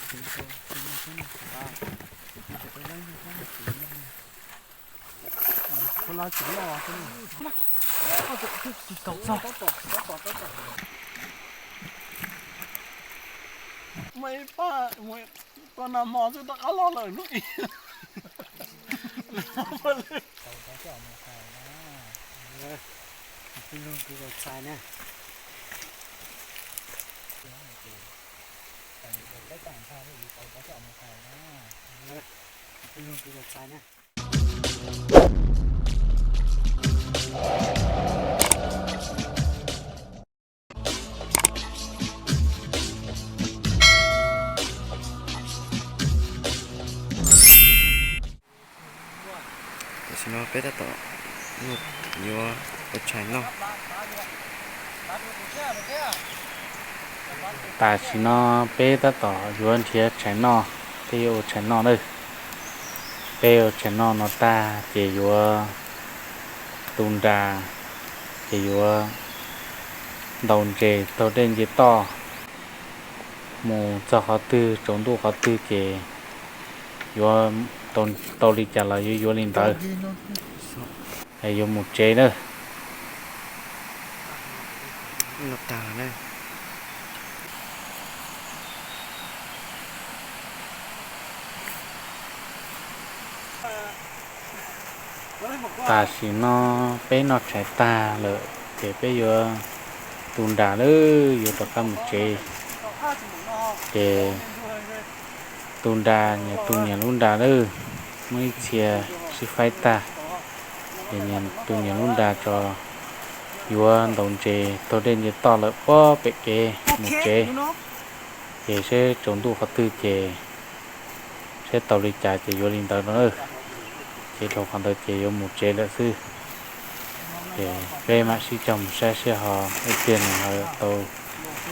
Muaj ib pab, muaj ib pab nag hmo xwb rov qab los lawm hnub ib. Tam sim no peb tab tom yuav ua tshais noj. Tam sim no peb tab tom yuav nrhiav tshais noj, peb yuav ua tshais noj nawb. Peb ua tshais noj no tag ces yuav tu nra, ces yuav ntaus ntses taug dej nce toj mus txog qhov twg tsaus ntuj qhov twg ces yuav tau li cas los yuav yuav li ntawd, yuav mus tsev nawb. Tam sim no peb noj tshais tag lawm ces peb yuav tu nra lawm, yuav rov qab mus tsev. Ces tu nra, nyias tu nyias lub nra lawm, muaj ib txhia sib faib tag, ces nyias tu nyias lub nra tso, yuav ntaus ntses taug dej nce toj lawm puag pem kev mus tsev. Ces seb tsaus ntuj qhov twg ces seb tau li cas ces yuav li ntawd no. Ces dhau qhov ntawd ces yuav mus tsev lawm xwb. Ces peb mam sib cog mus saib seb ho ib pliag nws ho tau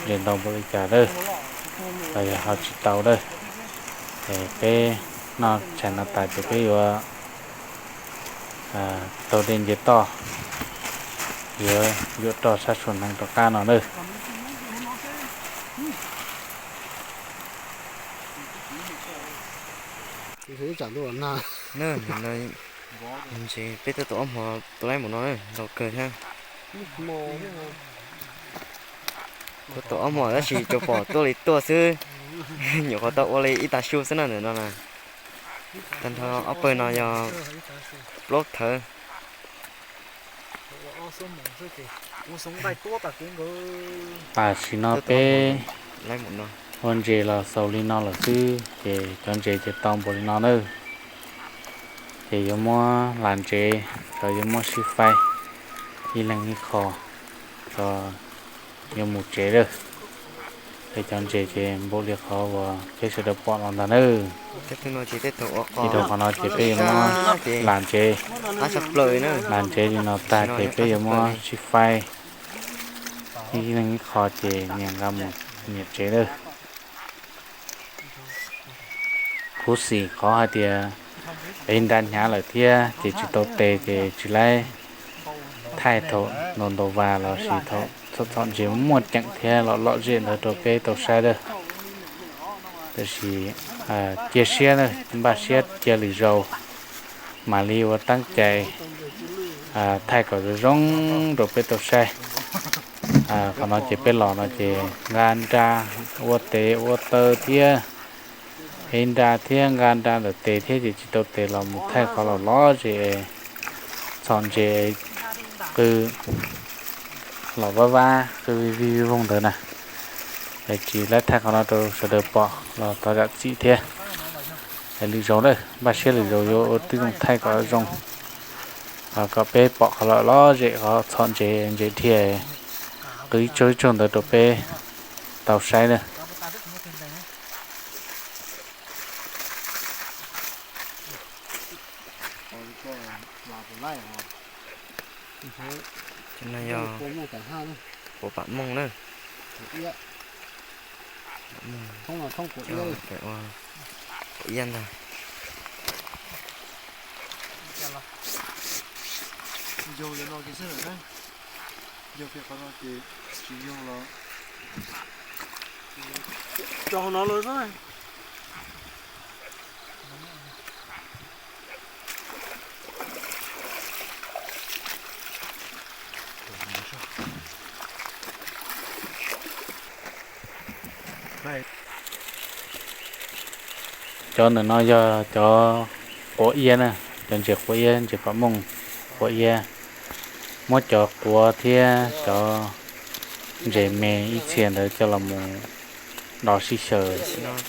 ntses ntau npaum li cas lawm, los yog ho tsis tau lawm. Ces peb noj tshais no tas ces peb yuav taug dej nce toj, yuav yuam roj sab Suav Nees rov qab no nawb. Ntses peb tab tom ob hmo tua laib npaum no, ntau kawg thiab. Tab tom ob hmo tab sis tsuas pom tuaj li tuaj xwb, nyuam qhuav tau ua li ib tag su xwb na ntawm no na. Tag nrho ob pawg no yog plaub thawv. Tam sim no peb ua ntses los xaus li no lawm xwb ces cov ntses ces tau npaum li no nawb. Ces yuav muab las ntsev, cov yuav muab sib faib ib leeg ib qho, cov yuav mus tsev lawm. Es cov ntses ces npaum li qhov uas peb sawv daws pom los ntag nawb. Ces dhau qhov no ces peb yuav muab las ntsev, las ntsev li no tag ces peb yuav muab sib faib ib leeg ib qho ces nyias nqa mus nyias tsev lawm. Khuv xim qhov hais tias peb nra hnyav lawm thiab ces tsis tau tes ces tsis laib thaij thaum ntaus ntaus vas los sis thaum txhom ntses muaj ceem thiab los lom zem ntawd rau peb tau saib lawm. Tab sis cia siab, npaj siab cia lwm zaus mam li ua teeb cai thaij kom zoo zoo rau peb tau saib. Qhov no ces peb los no ces nqa nra ua tes ua taw thiab, ev nra thiab nqa nra ntawm tes thiab ces tsis tau tes los mus thaij qhov los lom zem, txhom ntses qw los vaj vaj qw vij vij voog ntawd na. Es tsis laib thaij qhov no rau sawv daws pom los thov zam txim thiab. Es lwm zaus na, npaj siab lwm zaus yuav ua tib zoo thaij kom zoo, kom peb pom qhov los lom zem, qhov txhom ntses, ntses dhia qw ib tsaug ib tsaug ntawd rau peb tau saib na. Ces no yog puas pam mooj na. Pam mooj, pam ua pam iab ntag. Yog li no ces xwb lawm na. Yog li qhov no ces tsis yog los cov hauv no lawm xwb. Cov ntawm no yog cov quav iab na, cov ntses quav iab, ntses pam mooj quav iab. Muab cov quav thiab cov ntses me ib txhia ntawd coj los mus do sib xyaw,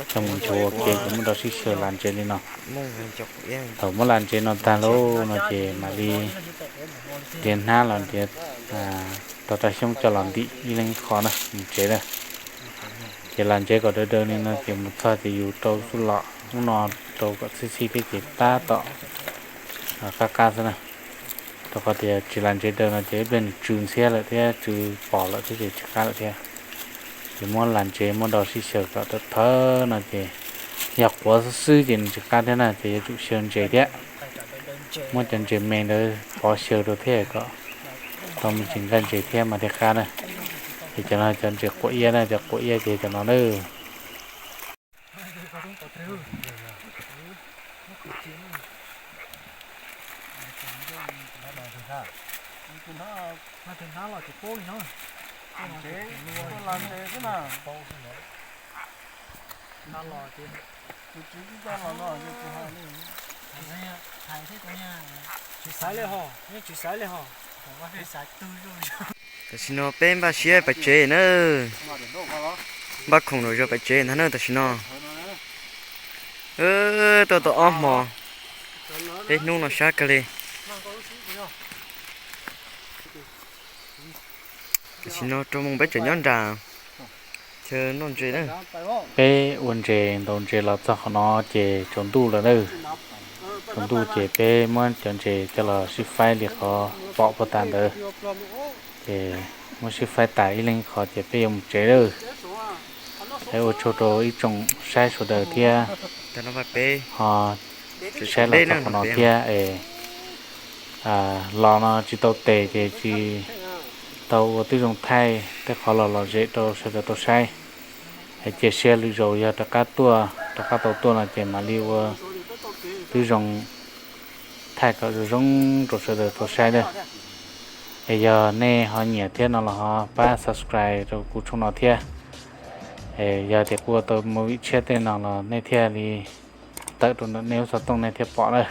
coj mus nchuav ua ke ces muab do sib xyaw las ntsev li no. Thaum muab las ntsev no tag lauj no ces mam li ntiav hnab los ntiav tog rau xyoob coj los ntim ib leeg qho na mus tsev na. Ces las ntsev kom daws daws li no ces mus txog ces yus rau xub los ub no rau kom txhib txhib thiab ces tab tom qab qab xwb na. Rau qhov tias tsis las ntsev daws no ces ib pliag nws tsw ntxhiab lawm thiab tsw pos lawm thiab ces tsis qab lawm thiab. Ces muab las ntsev muab do sib xyaw kom thawv thawv no ces yog quav xwb xwb ces nws tsis qab thiab na, ces yuav tsum xyaw ntses thiab. Muab cov ntses me ntawd pov xyaw rau thiab kom tau me ntsis nqaij ntses thiab mas thiaj qab na. Ces cov no cov ntses quav iab na, cov quav iab ces cov no na. Tam sim no peb npaj siab pais tsev na. Npaj khoom rau zog pais tsev ntag na tam sim no. Tuaj tau ob hmo, peb hnub no sab kawg li. Tam sim no rau moos peb tseem nyob nram chaw noj ntses na. Peb ua ntses ntaus ntses los txog qhov no ces tsaus ntuj lawm na. Tsaus ntuj ces peb muab cov ntses coj los sib faib li qhov pom puag ta ntawd. Ces muab sib faib tas ib leeg qhov ces peb yuav mus tsev lawm. Es ua tsaug rau ib tsoom saib sawv daws thiab ho saib los txog qhov no thiab es los no tsis tau tes ces tsis tau ua tib zoo thaij tej qhov los lom zem rau sawv daws tau saib. Es cia siab lwm zaus yog rov qab tuaj, rov qab tau tuaj no ces mam li ua tib zoo thaij kom zoo zoo rau sawv daws tau saib na. Es yog nej ho nyiam thiab no los ho pab subscribe rau kuv tshooj no thiab. Es yog tias kuv ua tau movie tshiab tej no los nej thiaj li tawm rau ntawm nej lub xov tooj nej thiaj pom na.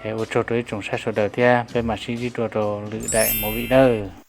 Es ua tsaug rau ib tsoom saib sawv daws thiab peb mam sib ntsib dua rau lwm daim movie nawb.